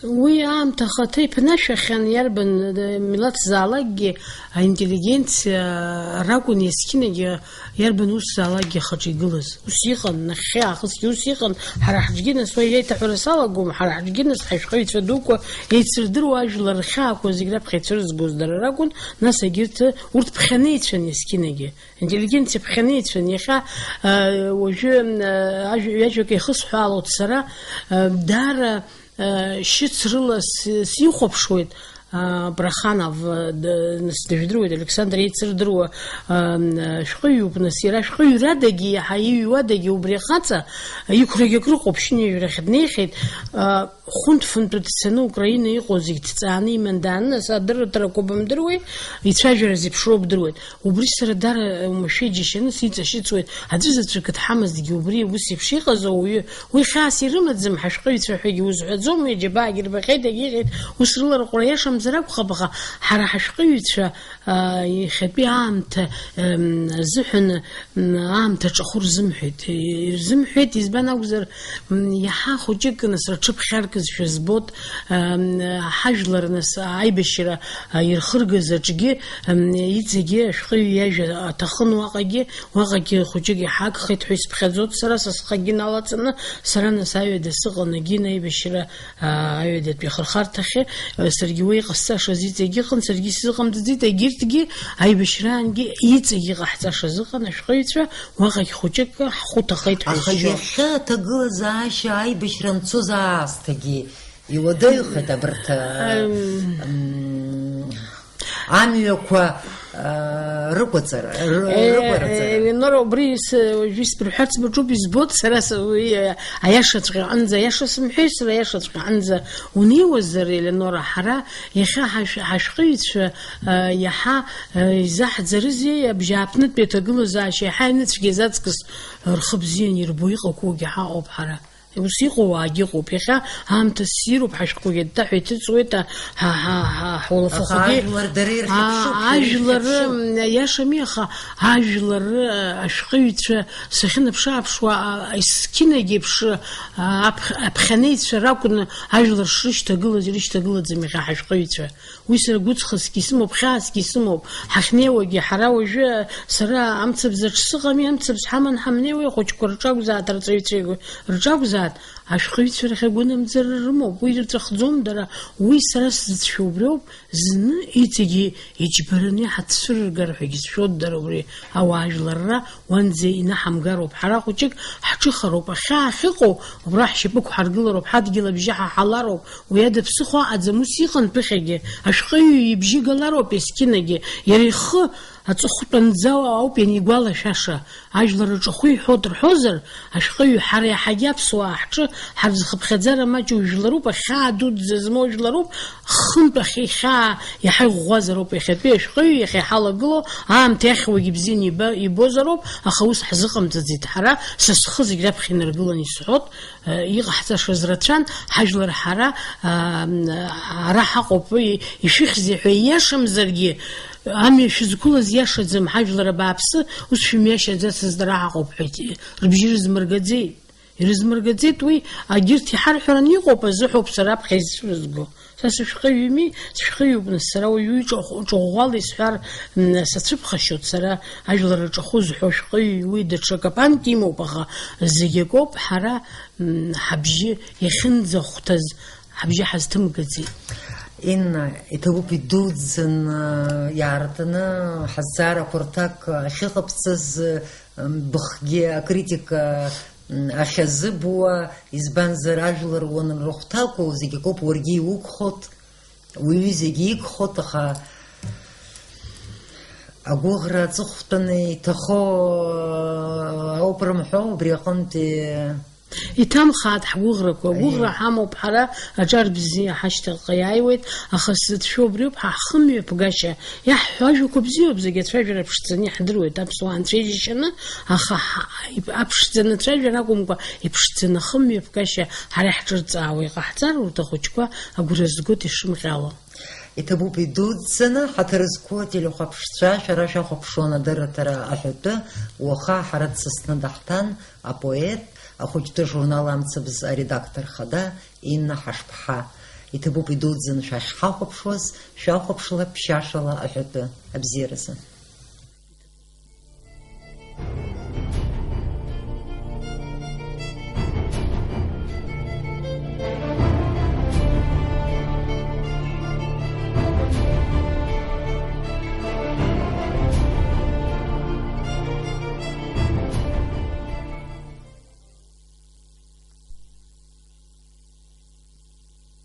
Уи аамҭа ахаҭа иԥнашәахьан, иарбан, э, милаҭзаалакгьы, аинтеллигенциа ракәын есқьынагьы, иарбан усзаалакгьы ахаҿы игылаз. Ус иҟан, нахьхьи аахысгьы ус иҟан, ҳара ҳҿгьы нас уи иеиҭаҳәара салагом, ҳара ҳҿгьы нас ҳашәҟәыҩҩцәа дуқәа еицырдыруа ажәлар рхьаақәа зегь раԥхьа ицәырызгоз дара ракәын, нас егьырҭ, урҭ ԥхьаницәан есқьынагьы. Интеллигенциа ԥхьаницәан. Иахьа, э, уажәы, э, ажә-, ҩажәак еихысҳәаалоит сара, э, даара, э, шьыцрыла с-, сихәаԥшуеит, а, Браханов, э, д-, нас дыжәдыруеит, Александр еицырдыруа, э, м, э, шәҟәыҩҩуп, нас иара шәҟәыҩҩрадагьы, иаҳа иҩуадагьы убри ахаҵа, э, иқәрагьы акрыҟоуп, шьынҩажәрахь днеихьеит, э, хәынтә-фынтәы дцаны Украина иҟоу зегь дҵааны иман дааны, нас адырраҭарақәа бымдыруеи, ицәажәара зеиԥшроу бдыруеит. Убри сара дара, э, уамашәа иџьашьаны сиҵашьыцуеит, аӡәы заҵәык дҳамазҭгьы убри ус еиԥш иҟаз ауаҩы, уи хьаас ирымаӡам, ҳашәҟәыҩҩцәа ҳәагьы узҳәаӡом, уи аџьабаагьы рбахьеит, егьиҟьеит, ус рыларҟәра иашамзар, Акәхап, аха ҳара ҳашәҟәыҩҩцәа, аа, иахьатәи аамҭа, м, азыҳәан, м, аамҭа ҿахәы рзымҳәеит. Ирзымҳәеит, избан акәзар, м, иаҳа хәыҷык нас рҽыԥхьаркызшәа збот, м, ҳажәлар нас аибашьра, а, ирхыргаз аҿгьы, м, иҵегьы ашәҟәыҩҩы иажәа аҭахын уаҟагьы, уаҟагьы хәыҷык иҳагхеит ҳәа исыԥхьаӡоит сара, са схагьы налаҵаны, сара нас аҩада сыҟан, егьин аибашьра аа, аҩадатәи ахырхарҭахьы, э, саргьы уи иҟасҵашаз иҵегь ыҟан, саргьы сзыҟамҵаӡеит, егьырҭгьы аибашьраангьы иҵегь иҟаҳҵашаз ыҟан, ашәҟәыҩҩцәа уаҟагь хәыҷык ҳхәы ҭахеит ҳәа Аха изшьо. Иахьа аҭагылазаашьа аибашьра анцоз аасҭагьы иуадаҩхеит абарҭ, э, Ам. м, амҩақәа, э, рыкәаҵара, ры-, Э, рыкәараҵара. Еленора, убри с-, уажәы исбырҳәарц баҿуп, избоит, сара с-, уи, э, аиашаҵәҟьа аҟынӡа, аиаша сымҳәеи, сара аиашаҵәҟьа аҟынӡа унеиуазар, Еленора, ҳара иахьа ҳашә-, ҳашәҟәыҩҩцәа, э, иаҳа, э, изаҳӡарызеи, абжьааԥнытәи аҭагылазаашьа иаҳа ианыцәгьаз аҵкыс рхы бзианы ирбо иҟақәоугьы ҳаҟоуп ҳара. Ус иҟоу уаагьы ыҟоуп. Иахьа аамҭа ссируп, ҳашәҟәқәагьы аттаҳәа иҭыҵуеит, а, ҳа, ҳа, ҳа, ҳуалафахәгьы. Аха ажәлар дара ирхьыԥшуп, Аа, шәара ажәлар, ирхьыԥшуп. М, иашами, аха ажәлар, а, ашәҟәыҩҩцәа сахьынаԥшы-ааԥшуа, а, есқьынагь еиԥш, а, аԥх-, аԥхьанеицәа ракәны ажәлар шрышьҭагылаз ирышьҭагылаӡам иахьа ҳашәҟәыҩҩцәа. Уи сара гәыҵхазгьы исымоуп, хьаасгьы исымоуп. Ҳахьнеиуагьы ҳара уажәы, сара амцабз аҿы сыҟами, амцабз ҳаман ҳамнеиуеи, ахәыҷқәа рҿы акәзааит, арҵаҩцәа рҿы акәзааит, ашәҟәыҩҩцәа рахь агәынамӡара рымоуп. Уи рҵәахӡом дара, уи сара сзыцәшәо убриоуп, зны иҵегьы иџьбараны иҳацәцәырыргар ҳәагьы зшәоит дара убри. Ауаажәларра уанӡа инаҳамгароуп. Ҳара хәыҷык ҳҿыхароуп. Ахьаа ахьыҟоу, убра ҳшьапы ықәҳаргылароуп, ҳадгьыл абжьы ҳаҳалароуп. Уи ада ԥсыхәа аӡам, ус иҟан ԥыхьагьы. Ашәҟәыҩҩы ибжьы галароуп есқьынагьы. Иара ихы аҵыхәтәанӡа ауп ианигәалашәаша. Ажәлар рҿахәы иҳәоит рҳәозар, ашәҟәыҩҩы ҳара иаҳагьы аԥсуаа ҳҿы ҳарзыхыԥхьаӡара маҷу жәларуп, ахьаа дуӡӡа змоу жәларуп, хынтә ахь ихьаа иаҳа иӷәӷәазароуп иахьатәи ашәҟәыҩҩы иахьа иҳалагылоу аамҭа иахьуагьы бзианы иба-, ибозароуп, аха ус ҳзыҟамҵаӡеит ҳара, са схы зегь раԥхьа инаргыланы исҳәот, э, иҟаҳҵашаз рацәан, ҳажәлар ҳара, а, ара ҳаҟоуп, и-, ишәыхьзеи ҳәа ииашамзаргьы, амҩа шәызқәылаз иашаӡам, ҳажәлар абааԥсы, ус шәымҩашьаӡацызт, ара ҳаҟоуп ҳәа рыбжьы рызмыргаӡеит. Ирызмыргаӡеит уи, агьырҭ иҳарҳәараны иҟоуп, азыҳәоуп сара аԥхьа изцәырызго. Са сышәҟәыҩҩми, сышәҟәыҩҩуп, нас сара уаҩы иҿахә-, ҿыӷәӷәала исҳәар, м, сацәыԥхашьоит, сара ажәлар рҿахәы зҳәо шәҟәыҩҩ, уи даҽа капанк имоуп, аха зегь акоуп, ҳара, м, ҳабжьы иахьынӡахәҭаз, ҳабжьы ҳазҭымгаӡеит. Инна, иҭабуп идуӡӡаны иаартны ҳазҵаарақәа рҭак ахьыҟабҵаз, м, быхгьы акритика ахьазыбуа, избанзар, ажәлар уанрыхәҭакәу, зегь акоуп, уаргьы иугхот, уаҩы зегь игхот, аха агәыӷра аҵыхәтәаны иҭахо ауп рымҳәо, убри аҟынтәи. Иҭамхааит ҳгәыӷрақәа, агәыӷра Аиеи. Ҳамоуп ҳара, аҿар бзиа ҳашьҭахьҟа иааиуеит, аха сзыцәшәо убриоуп, ҳа ҳхымҩаԥгашьа Иаҳҳәо ажәақәа бзиоуп, зегь ацәажәара ԥшӡаны иаҳдыруеит аԥсуаа анцәа иџьашьаны, аха ҳа-, ип-, аԥшӡаны ацәажәара акәымкәа, иԥшӡаны ахымҩаԥгашьа ҳара иаҳҿырҵаауа иҟаҳҵар, урҭ ахәыҷқәа агәра згоит ишымҟьало. Иҭабуп идуӡӡаны, ҳаҭыр зқәу ателехәаԥшцәа, шәара шәахәаԥшуан адырраҭара аҳәатәы, уаха ҳара дсасны даҳҭан апоет, ахәыҷтәы журнал Амцабз аредактор хада Инна Ҳашԥҳа. Иҭабуп идуӡӡаны шәахьҳахәаԥшуаз, шәахәаԥшла ԥшьашала аҳәатәы. Абзиаразы.